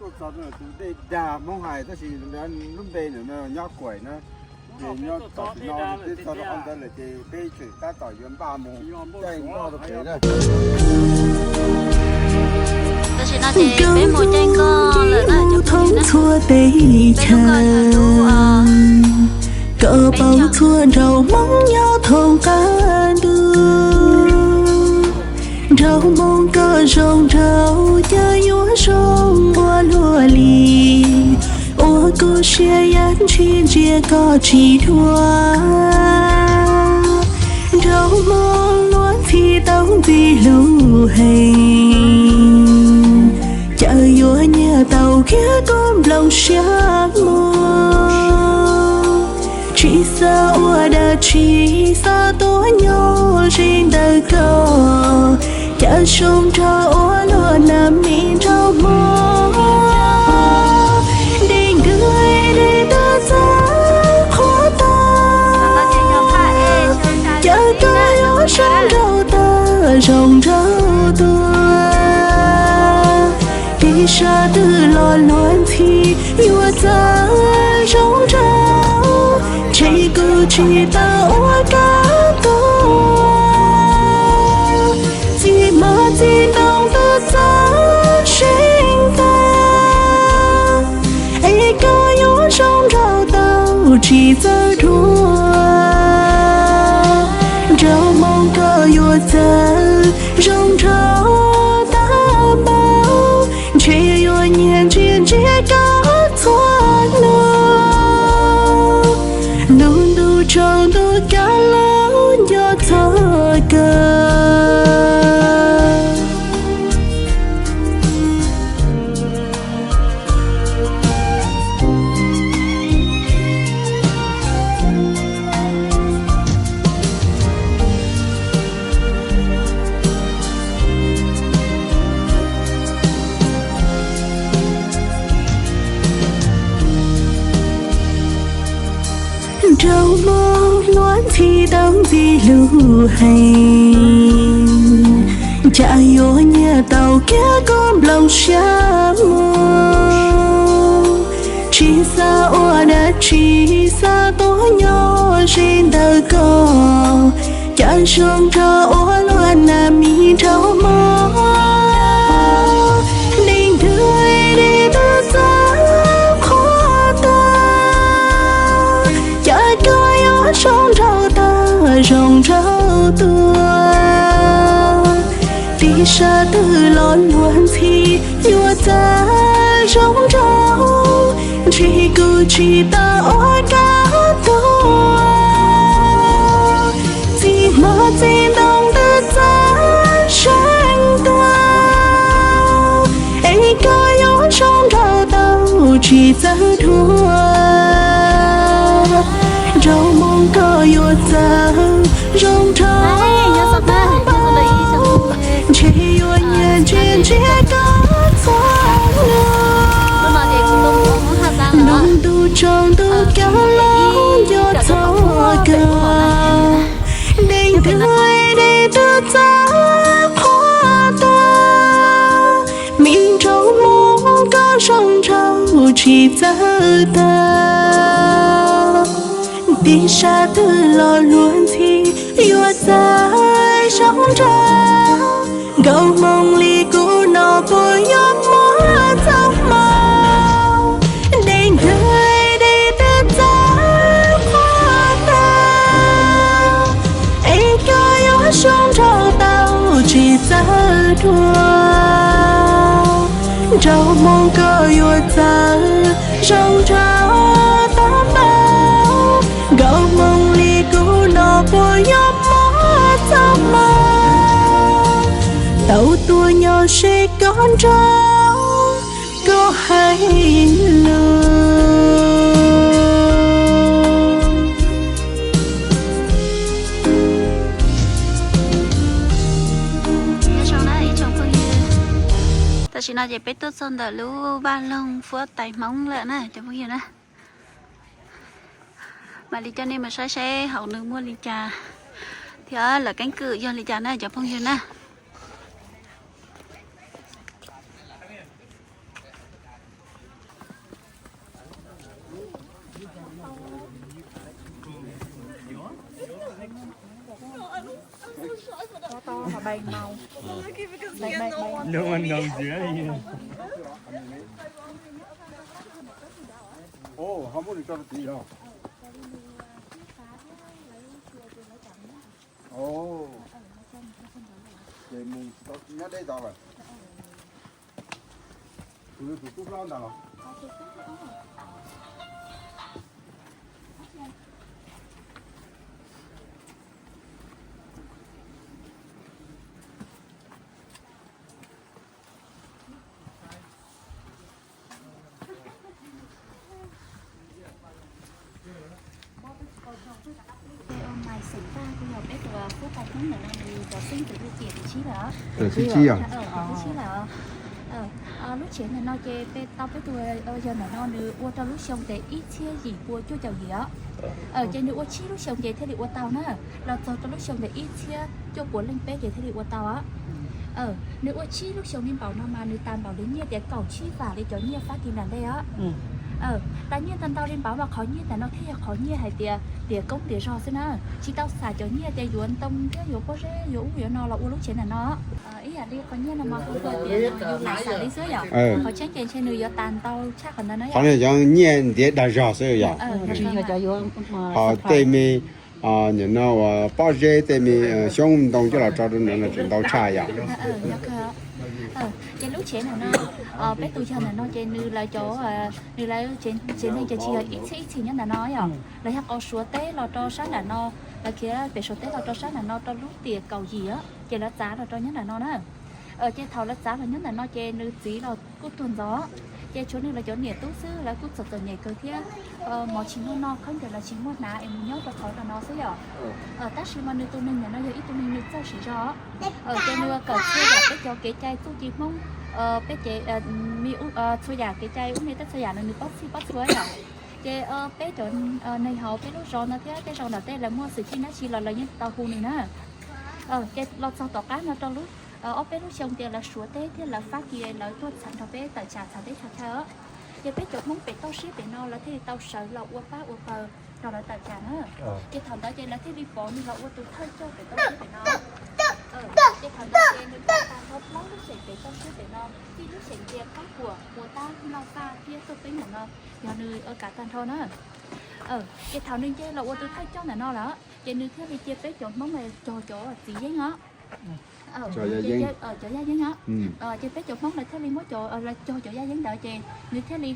Txog tus dej dag Hmoob hais tab sis lub npe nws nyob Kuaim na, ces nyob tom tsis no peb txog rau qhov ntawd lawm ces peb tseem tab tom yuav npaj mus caij nkoj rau pem na. Tam sim no ces peb mus caij nkoj lawm na cov phooj ywg na. Thoob txhua teb chaws, koj paub txhua nraug Hmoob nyob thoob qab ntuj. Nraug Hmoob koj zoo nraug cas yuav zoo ua luaj li, ua kuv siab yam ntshis ntsia koj tsis dhuav. Nraug Hmoob luag ntxhi tau ntxim hlub heev, cas yuav nyiam tau khiav koj nplooj siab mus. Tsis xav ua dab tsi, xav tuaj nyob ze ntawm koj, cas zoo nraug ua luaj na me nraug Hmoob. Dej ntws dej twb txawv qhuav tag, cas koj yuav zoo nraug tag zoo nraug tuaj. Tib sab twg los luag ntxhi yuav txawv zoo nraug, ntshe kuv tsis tau ua koj tuag. Txiv hmab txiv ntoo twb txawv seev tag, es koj yuav zoo nraug tau tsis txawv dhuav. Nraug Hmoob koj yuav txawv zoo nraug tag npaum, ntshe yuav nyiam ntsia ntsia koj txhua hnub. Lub ntuj tsaus ntuj kav los nco txog kawg. Nraug Hmoob luag ntxhi tau ntxim hlub heev, cas yuav nyiam tau khiav koj nplooj siab mus. Tsis xav ua dab tsi, xav tuaj nyob ze ntawm koj, cas zoo nraug ua luaj na me nraug Hmoob. Dej ntws dej twb txawv qhuav tag, cas koj yuav zoo nraug tag zoo nraug tuaj. Tib sab twg los luag ntxhi yuav txawv zoo nraug, ntshe kuv tsis tau ua koj tuag. Txiv hmab txiv ntoo twb txawv seev tuaj, es koj yuav zoo nraug tau tsis txawv dhuav. Nraug Hmoob koj yuav txawv zoo nraug tag npaum, ntshe yuav nyiam ntsia ntsia koj txhua hnub. Lub ntuj tsaus ntuj kav los nco txog kawg. Dej ntws dej twb txawv qhuav tag, me nraug Hmoob koj zoo nraug tsis txawv tag. Tib sab twg los luag ntxhi yuav txawv zoo nraug, nkauj Hmoob li kuv no puas yuav muaj txoj hmoo. Dej ntws dej twb txawv qhuav tag, es koj yuav zoo nraug tau tsis txawv dhuav. Nraug Hmoob koj yuav txawv zoo nraug tag npaum, nkauj Hmoob li kuv no puas yuav muaj txoj hmoo tau tuaj nyob ze koj nraug koj hais lus. Tam sim no ces peb tuaj txog ntawm lub vaj loog Fuab Tais Hmoob lawm na cov phooj ywg na. Mam li coj nej mus saib saib hauv nws muaj li cas thiab lawv keeb kwm yog li cas na cov phooj ywg na. Tau tau, màu bèn màu. Bèn bèn bèn. Ntoo ntoo ntxiv. Ồ, ho muab nws tso rau tid os. Ồ, ces mus nyob deb tau lawm. Tus tus tub hlob ntawd los? Mày xeem Vaj kuj yog peb tus phub paj Hmoob ntawm no nws cov xeeb tus twb tiam tus tsib lawm. Tus thib tsib yog. Tus thib tsib lawm. Lub tsev ntawm no ces peb tau peb tus yawg ntawm no nws ua rau lub xyoo tes ib txhiab yim pua cuaj caum yim os. Ces nws ua tsib lub xyoo ces thiaj li ua tau na, los txog rau lub xyoo tes ib txhiab cuaj puas leej peb ces thiaj li ua tau os. Nws ua tsib lub xyoo li npaum no mas nws tas npaum li nyiaj tias kaum tsib vam li cov nyiaj Fab Kis nram ntej os. Tas nyiaj ntau ntau li npaum mas qhov nyiaj ntawm no thiaj yog qhov nyiaj hais tias tiav koob tiav zog xwb na, tsis tau xam cov nyiaj tias yuav ntoo thiab yuav pob zeb yuav ub yuav no los ua lub tsev ntawm no. Ib yam li qhov nyiaj no mas kuv hais tias yus lam xav li xwb yom. Qhov tseeb ces ntshe nws yuav tas ntau tshaj qhov ntawd na. Qhov no yog nyiaj ntiav dag zog xwb yom. Ho tej me nim no uas pob zeb tej me xyoob ntoo coj los tso rau ntawd no tseem ntau tshaj yom. Ces lub tsev ntawm no, peb tus yawg ntawm no ces nws lawv cov, nws lawv tsev neeg ces tsis yog ib txhiab ib txhis nyob ntawm no yom. Lawv yog qhov Suav teb los rau sab nram no, lawv khiav pem Suav teb los rau sab nram no rau lub tiam kaum yim ces lawv txav los rau nyob nram no na. Ces thaum lawv txav los nyob ntawm no ces nws txiv los kuj tuag ntxov, ces tshuav nws lawv cov niam tub xwb, lawv kuj txom txom nyem kawg thiab, mov tsis muaj noj, khaub ncaws los tsis muaj hnav es mus nyob rau qhov ntawm no xwb yom. Tab sis mas nws tus neeg ntawm no yog ib tug neeg nws txawj siv zog, ces nws kawm txhua yam peb cov kev cai txuj ci Hmoob, peb ces txhua yam kev cai ub me tej txhua yam no nws paub txhij paub txhua yom. Ces peb cov neeg hauv peb lub zos no thiab tej zos nram tej lawv muaj xwm txheej dab tsi los lawv yeej tau hu nws na. Ces los txog tom qab no rau lub ob peb lub xyoo tias lawv Suav teb thiab lawv Fab Kis lawv tuaj txham nrog peb tawm tsam txham teb chaws chaw. Ces peb cov Hmoob pem toj siab pem no lawv thiaj li tau sawv los ua pab ua pawg nrog lawv tawm tsam na. Ces thaum ntawd ces lawv thiaj li pom nws los ua tus thawj coj pem toj siab pem no. Ces thaum ntawd ces nws kav tag nrho plaub lub xeem pem toj siab pem no, txij lub xeem tias Qab Kuam, Huas Tab, Lauj Vaj thiab Tuaj Peeb ntawm no, yog nws kav tag nrho na. Ces thaum nws nce los ua tus thawj coj ntawm no lawm, ces nws thiaj li cia peb cov Hmoob cog cov txiv yeeb os. Cov yaj yeeb os. Ces peb cov Hmoob lawv thiaj li muab cov, lawv cog cov yaj yeeb ntawd ces nws thiaj li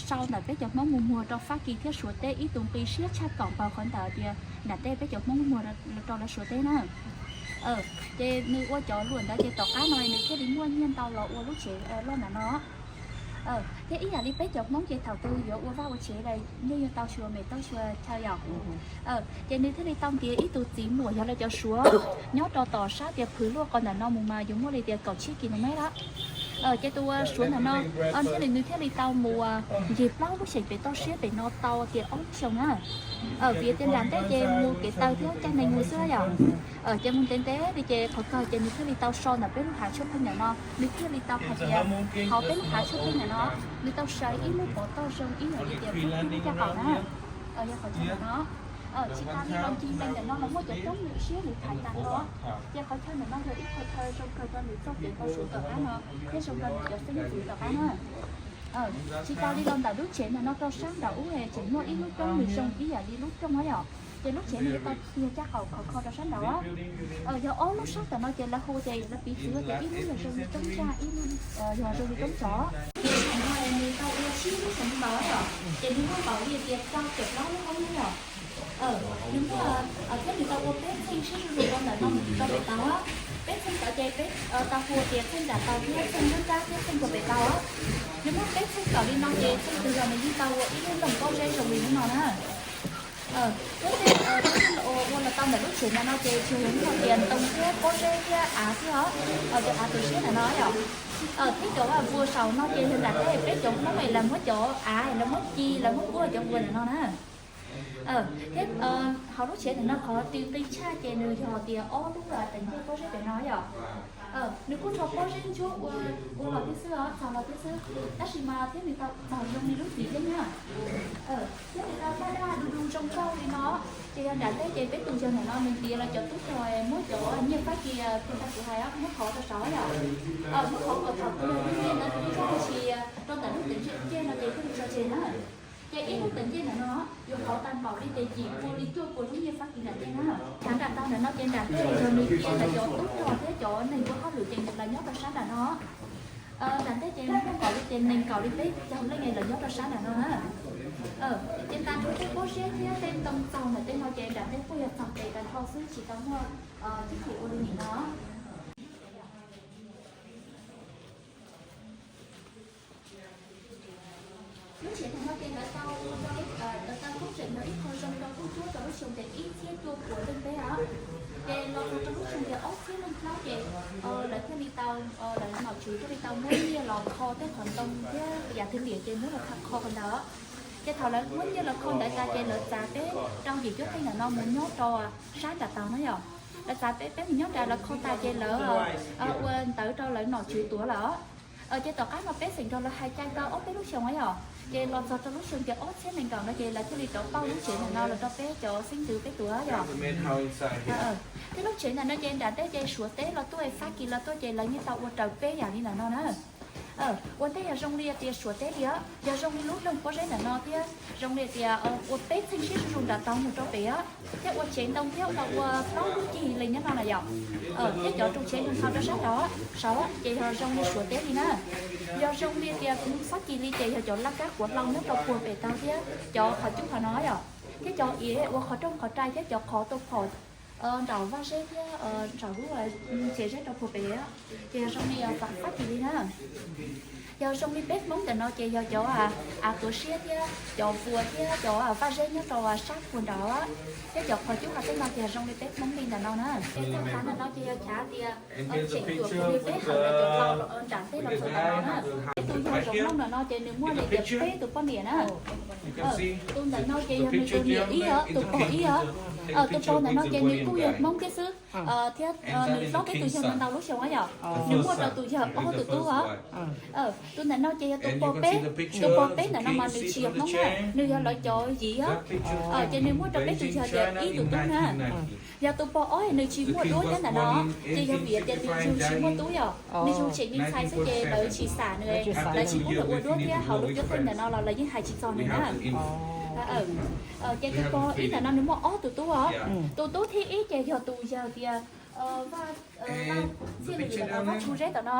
sau ntawm peb cov Hmoob mus muag rau Fab Kis thiab Suav teb ib tug nqi siab tshaj kaum npaug qhov ntawd tias nram tej peb cov Hmoob muag rau lawv Suav teb na. Ces nws ua cov luam ntawd ces tom qab no nws thiaj li muaj nyiaj ntau los ua lub tsev loj ntawm no. Thiab ib yam li peb cov Hmoob ces thaum twg yuav ua vaj ua tsev los yeej yuav tau xyuas mem toj xyuas chaw yom. Ces nws thiaj li tau ntiav ib tug txiv muam yog lawv cov Suav nyob rau tom sab tias Phwv Luaj qhov ntawm no mus mas yuav muaj li tias kaum tsib kis lus mev lawm. Ces tus Suav ntawm no thiaj li nws thiaj li tau mus ncig plaub lub xeem pem toj siab pem no tau tias ob lub xyoo na. Vim tias nram ntej ces mus kev taw thiab caj nees mus xwb yom. Ces mus ntev ntev li ces qhov kawg ces nws thiaj li tau so ntawm peb lub hav tshuaj pheej ntawm no, nws thiaj li tau hais tias hauv peb lub hav tshuaj pheej ntawm no nws tau sawv ib lub pov toj zoo ib yam li tias peb lub caj qaum na. Yog qhov chaw ntawm no, tsis tas li los ncig leej ntawm no los muaj cov coob nws siab nws thaiv tag nrho. Ces qhov chaw ntawm no yog ib qhov chaw zoo kawg rau nws txoj kev tau suav tom qab no thiab zoo rau nws cov xeeb ntxwv tom qab na. Tsis tas li los ntawm lub tsev ntawm no rau sab nraud ub tseem muaj ib lub roob nws zoo ib yam li lub rooj na yom. Ces lub tsev nws yuav tau tiag caj qaum khov kho rau sab nraud. Yog ob lub sab tom no ces lawv hu tias lawv piv txwv tias ib lub yog zoo li roob ntsaj, ib lub yog zoo li roob tsov. Ces nws tau ua tsib lub xeev npaum yom, ces nws muaj npaum li tias rau caum plaub lub hoob na yom. Nws muaj, thiab nws tau ua peb txheej sib zuj zus rau ntawm no mus rau pem tau. Peb txheej tod ces peb tau hu tias txheej nram tau thiab txheej nruab nrab thiab txheej puag pem tau. Nws muaj peb txheej kawm li no ces txheej twg los nws yeej tau ua ib lub loog pob zeb zoo li hnub no na. Lub txheej ua los tau ntawm lub tsev ntawm no ces tsuas yog ib qho tias ntoo thiab pob zeb thiab av xwb os. Cov av tu siab ntawm no yom. Thiab cov npua saum no ces yog nram tej peb cov Hmoob es lawv muab cov av lawv muab ci lawv muab puab cov npua ntawm no na. Thiab hauv lub tsev ntawm no qhov ti nqi tshaj ces nws yog tias ob lub teev ncej pob zeb pem no yom. Nws kuj rho pob zeb ntsuab ua, ua los thiab xwb os, txaug los thiab xwb, tab sis mas thiab nws tau txaug zoo li lub txiv thiab na. Thiab nws tau daj daj du du zoo nkauj li no, ces yog nram ntej ces peb tus yawg ntawm no nws ntiav los cov tub rog muab cov nyiaj Fab Kis puag ta kuv hais muab khov rau saud yom. Muab khov kom thaum tus yawg ntiav ntawd tus tub rog ntawd tsis rau ntawm lub teev ncej no ces thiaj li tso tseg na. Ces ib lub teev ncej ntawm no yuav khov tag npaum li ces yim pua li cuaj pua lub nyiaj Fab Kis nram ntej na. Thav nram tag ntawm no ces nram ntej yog nws cia lawv cov tub rog thiab cov neeg ua hauj lwm ces lawv nyob rau sab nram no. Nram ntej ces muaj npaum li ces nees nkaum li peb caug leej lawv nyob rau sab nram no na. Ces tas rau tej pob zeb thiab tej ntoo txaug ntawm tej no ces nram ntej kuj yog txaug tes tas nrho xwb tsis tau muaj tib txhia ua li nim no. Lub tsev ntawm no ces lawv tau ua rau, lawv tau koob tseem yog ib qho zoo rau kuj cuab rau lub xyoo tias ib txhiab cuaj puas leej peb os. Ces los txog rau lub xyoo tias ob txhiab leej plaub ces lawv thiaj li tau, lawv nom tswv thiaj li tau muab nyiaj los kho tej qhov ntoo thiab yam twg liam ces muab los kho qhov ntawd. Ces thaum lawv muab nyiaj los kho ntawd tas ces lawv txav peb rau yim cuab teej ntawm no mus nyob rau sab nram taug no yom. Lawv txav peb, peb mus nyob nrad lawv kho tas ces lawv ua ntawv rau lawv nom tswv tuav lawm. Ces tom qab no peb xeem nrog lawv hais cai tau ob peb lub xyoos yom, ces los txog rau lub xyoo tias ob txhiab nees nkaum no ces lawv thiaj li rov pauj lub tsev ntawm no los rau peb cov xeeb ntxwv peb tuav yom. Thiab lub tsev ntawm no ces nram ntej ces Suav teb los tuaj, Fab Kis los tuaj ces lawv yeej tau ua raws peb yam li ntawm no na. Ua ntej yog zoo li tias Suav teb li os, yog zoo li lub loog pob zeb ntawm no thiab zoo li tias ua peb txheej siab zuj zus nram taug mus rau pem os, thiab ua tsev ntoo thiab los ua plaub lub cig li nyob no na yom. Thiab cov ru tsev nws ho rau sab tod saud ces yog zoo li Suav teb li na. Yog zoo li tias Fab Kis li ces yog cov laj kab quav hlau nyob rau puag pem taug thiab cov qhov cub qhov no yom. Thiab cov iav ua qhov rooj qhov rai thiab cov qhov tau phom nraum vaj zeb thiab nraum lub txiav zeb rau puag pem, ces yog zoo li Fab Kis li na. Yog zoo li peb Hmoob ntawm no ces yog cov av tuav siab thiab cov puas thiab cov vaj zeb nyob rau sab puag nraud thiab cov qhov cub qhov tej no ces yog zoo li peb Hmoob li ntawm no na. Ces txoj chav ntawm no ces yog chav tias tseem tuam li peb hawm los cov laus nram tej los txog ntawm no na. Tus yawg zaum no ntawm no ces nws muaj li tias peb tus poj niam na. Tus ntawm no ces yog nws tus niam ib os, tus pog ib os. Tus pog ntawm no ces nws kuj yog Hmoob thiab xwb, thiab nws hlob peb tus yawg no ntau lub xyoo yom. Nws muaj rau tus yawg ob tus tub os. Tus ntawm no ces yog tus pog peb, tus pog peb ntawm no mas nws tsis yog Hmoob na, nws yog lawv cov Yiv os. Ces nws muaj rau peb tus yawg tias ib tus tub na. Yog tus pog ob nws tsis muaj duab thiab ntawm no, ces yog vim tias nws yug tsis muaj tub yom, nws yug tseem me ntxhais xwb ces lawv tsis xam nws, lawv tsis pub nws ua duab thiab hauv lub cuab teej ntawm no los lawv yeej hais tsis txog nws na. Ces tus pog ib ntawm no nws muaj ob tus tub os. Tus tub thib ib ces yog tus yawg tias Vaj Txhiaj Lwm ntawm no, Vaj Tsu Zeb ntawm no.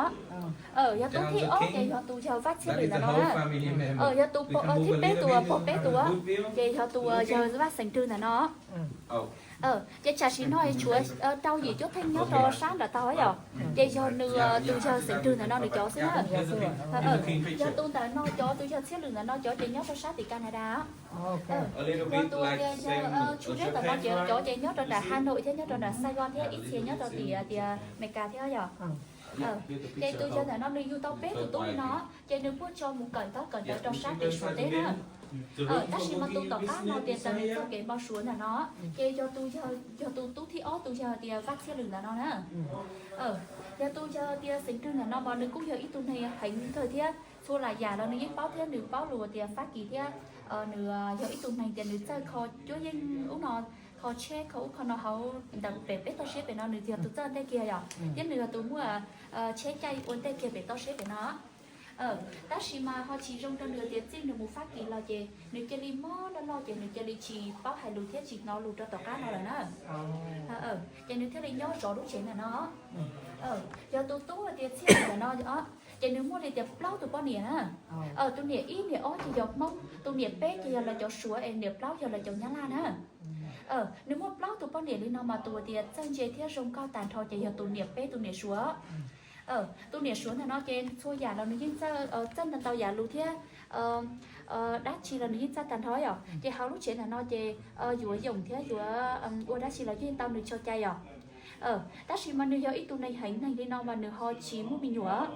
Yog tub thib ob ces yog tus yawg Vaj Txhiaj Lwm ntawm no na. Yog tus pog thib peb, tus pog peb tus, ces yog tus yawg Vaj Xeem Rwg ntawm no. Ces tam sim no tshuav rau yim cuab theej nyob rau sab nram taug yom, ces yog nws tus yawg Xeem Rwg ntawm no nws cov xwb na. Yog tus ntawm no cov tus yawg Txhiaj Lwm ntawm no cov ces nyob rau sab tim Canada. Yog tus tias yawg Tsu Zeb ntawm no ces cov ces nyob rau nram Hà Nội thiab nyob rau nram Sài Gòn thiab ib txhia nyob rau tim tias Amelikas thiab yom. Ces tus yawg ntawm no nws yug tau peb tus tub li no, ces nws kuj tso mus kawm ntaub kawm ntawv rau sab pem Suav teb na. Tab sis mas tus tom qab no tias txog nws txoj kev npau suav ntawm no, ces yog tus yawg, yog tus tub thib ob tus yawg tias Vaj Txhiaj Lwm ntawm no na. Yog tus yawg tias Xeem Rwg ntawm no mas nws kuj yog ib tug neeg heev kawg thiab, txhua las yam los nws yeej paub thiab nws paub lus tias Fab Kis thiab nws yog ib tug neeg tias nws txawj kho cuab yeej ub no, kho tsheb kho ub kho no hauv ntawm pem peb toj siab pem no nws yog tus txawj ntej kiag yom, thiab nws yog tus muaj tsheb caij ua ntej kiag pem toj siab pem no. Tab sis mas ho tsis zoo rau nws tias txij nws mus Fab Kis los ces nws cia li mob loj loj ces nws cia li tsis paub hais lus thiab tsis hnov lus rau tom qab no lawm na. Ces nws thiaj li nyob zov lub tsev ntawm no. Yog tus tub tias Txhiaj Lwm ntawm no, ces nws muaj li tias plaub tus poj niam na. Tus niam ib niam ob ces yog Hmoob, tus niam peb ces yog lawv cov Suav es niam plaub yog lawv cov Nyab Laj na. Nws muaj plaub tus poj niam li no mas tus tias txawj ntse thiab zoo nkauj tag nrho ces yog tus niam peb tus niam Suav. Tus niam Suav ntawm no ces txhua yam los nws yeej txawj, txawj ntau ntau yam lus thiab dab tsi los nws yeej txawj tag nrho yom. Ces hauv lub tsev ntawm no ces yuav yoom thiab yuav ua dab tsi los yeej tau nws tso cai yom. Tab sis mas nws yog ib tug neeg heev neeg li no mas nws ho tsis muaj me nyuam.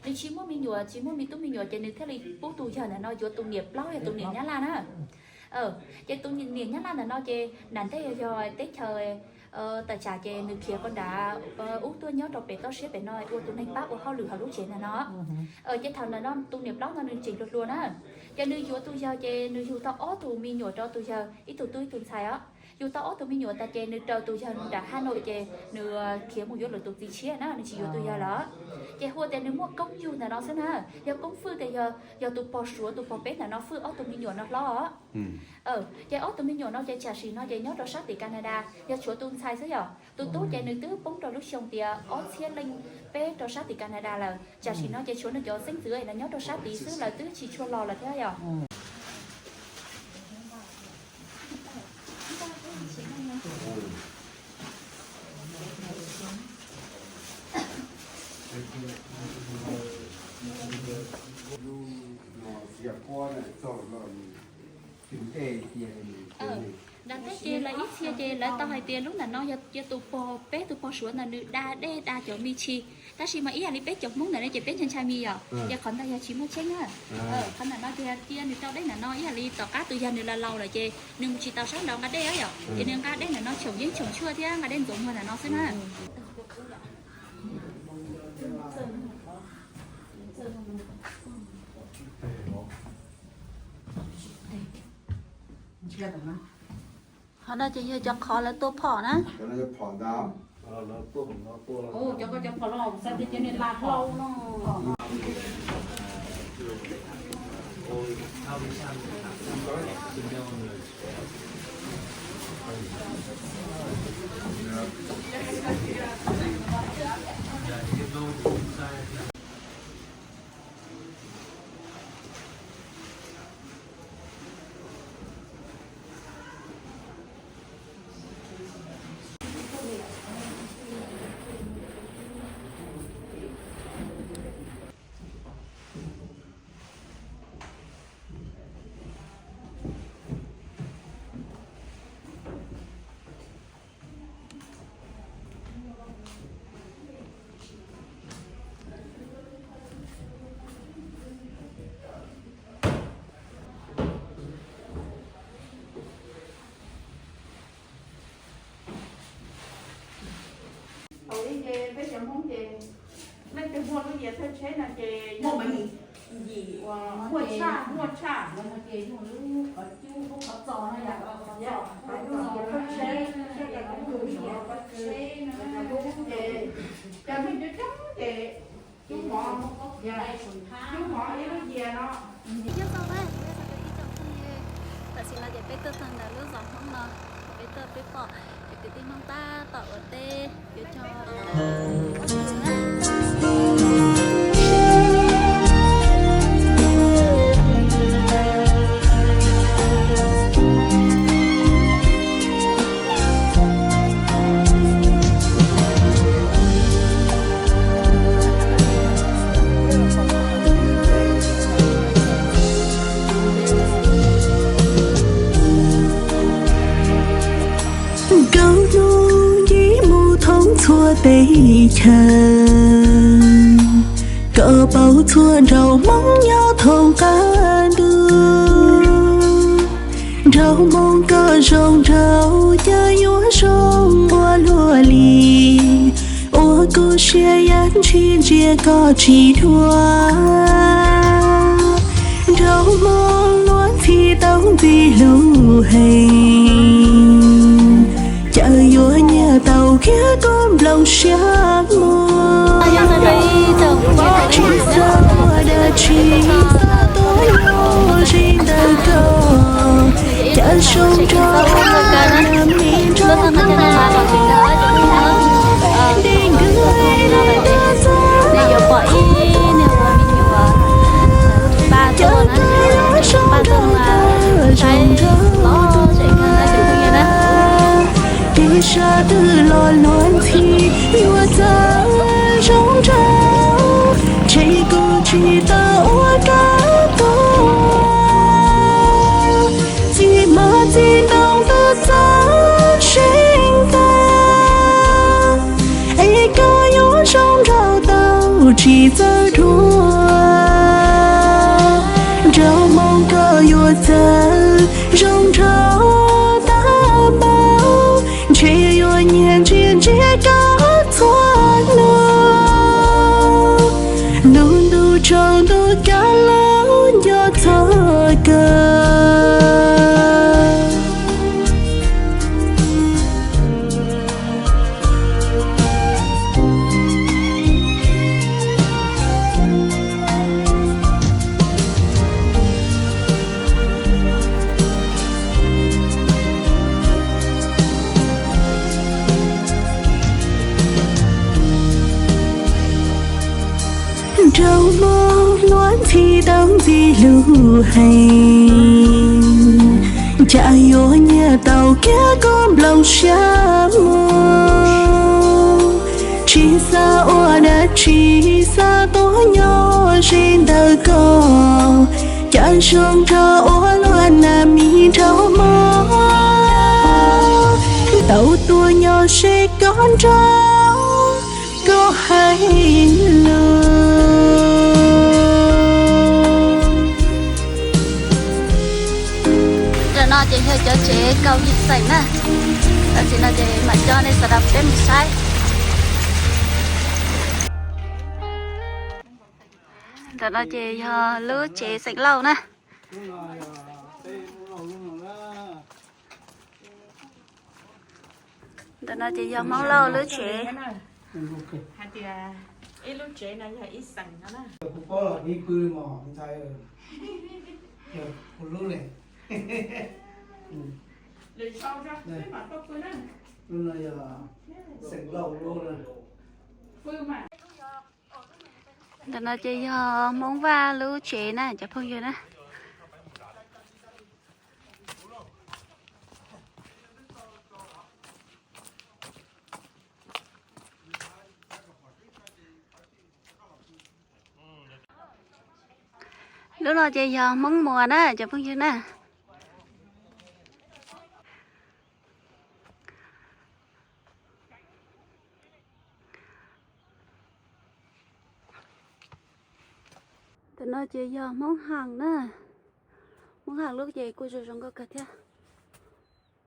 Nws tsis muaj me nyuam, tsis muaj me tub me nyuam ces nws thiaj li pub tus yawg ntawm no yuav tus niam plaub yog tus niam Nyab Laj na. Ces tus niam Nyab Laj ntawm no ces nram ntej yog teb chaws Tawm tsam ces nws khiav qo nrad ub tuaj nyob rau pem toj siab pem no ua tus neeg pab ua hauj lwm hauv lub tsev ntawm no. Ces thaum ntawm no tus niam plaub no nws tseem hluas hluas na, ces nws yuav tus yawg ces nws yug tau ob tug me nyuam rau tus yawg ib tug tub ib tug ntxhais os. Yug tau ob tug me nyuam tas ces nws raws tus yawg nram Haj Nawj ces nws khiav mus yuav lwm tus txiv tshiab na, nws tsis yuav tus yawg lawm. Ces hu tias nws muaj koob yug ntawm no xwb na, yog koob fwj tias yog tus pog Suav tus pog peb ntawm no fwj ob tug me nyuam no hlob os. Ces ob tug me nyuam no ces tam sim no ces nyob rau sab tim Canada, yog tshuav tus ntxhais xwb yom. Tus tub ces nws twb poob rau lub xyoo tias ob txhiab leej peb rau sab tim Canada lawm, tam sim no ces tshuav nws cov xeeb ntxwv los nyob rau sab tid xwb, lawv twb tsis tshua los lawm thiab yom. Nram teb ces lawv ib txhia ces lawv tau hais tias lub ntawm no yog tus pog peb tus pog Suav ntawd nws da dej da cov me tshis, tab sis mas ib yam li peb cov Hmoob ntawm no ces peb ntshai ntshai me yom, ces qhov ntawd yog tsis muaj tseeb na. Qhov ntawm no ces yog cia nws rau dej ntawm no ib yam li tom qab tus yawg nws laus laus lawm ces nws mus tsis tau sab nraud nqa dej yom, ces nws nqa dej ntawm no choom yeeb choom tshuaj thiab nqa dej ntxuav muag ntawm no xwb na. Qhov no ces yog cov qhov lawv tua phom na. Thaum ub ces peb cov Hmoob ces leej twg muaj lub yias thawj tsheb no ces muaj tshaj, muaj tshaj. Cov neeg coob coob ces cub mov, cub mov ib lub yias no. Nyob zoo na, nyob zoo rau ib tsoom phooj ywg. Tam sim no ces peb tuaj txog ntawm lub zos Hmoob no, peb tuaj peb pom cov kwv tij Hmoob tab tom ua teb yuav cog. Nkauj hnub ntsib mus thoob txhua teb chaws, koj paub txhua nraug Hmoob nyob thoob qab ntuj. Nraug Hmoob koj zoo nraug, cas yuav zoo ua luaj li, ua kuv siab yam ntshis ntsia koj tsis dhuav. Nraug Hmoob luag ntxhi tau ntxim hlub heev, cas yuav nyiam tau khiav koj nplooj siab muag. Tsis xav ua dab tsi, xav tuaj luag zis ntawm koj, cas zoo nraug, me nraug Hmoob, dib nkws tag txog Cas koj yuav zoo nraug, zoo nraug, ces sab twg los luag ntxhi yuav txawj zoo nraug, ntshe kuv tsis tau ua koj tuag. Txij hmo txij ntoo tuaj txog seeb tag, es koj yuav zoo nraug tau tsis txawj dhuav. Nraug Hmoob koj yuav txawj zoo nraug tag npaum, ntshe yuav Nyias ntsia ntsia koj txhua lus, lub ntuj tsaus ntuj kav lub nco txog kawg. Nraug mog luag ntxhi tau ntxim hlub heev, cas yuav nyiam tau kiag koj nplooj siab mog. Tsis xav ua dab tsi, xav tuaj nyob ze ntawm koj, cas zoo nrog ua luag nas mis nraug mog. Tau tuaj nyob ze koj nraug, koj hais lus. Ntawm no ces yog cov tsev kaus yim xeem na. Tam sim no ces mam coj nej sawv daws peb mus saib. Ntawm no ces yog lub tsev xeem Lauj na. Ntawm no ces yog Hmoob Lauj lub tsev. Hais tias ib lub tsev no yog ib xeem no na. Ntawm no ces yog Hmoob Vaj lub tsev na cov phooj ywg na. Lub no ces yog Hmoob Muas na cov phooj ywg na. Ntawm no ces yog Hmoob Ham na. Hmoob Ham lub ces kuj zoo zoo nkauj kawg thiab.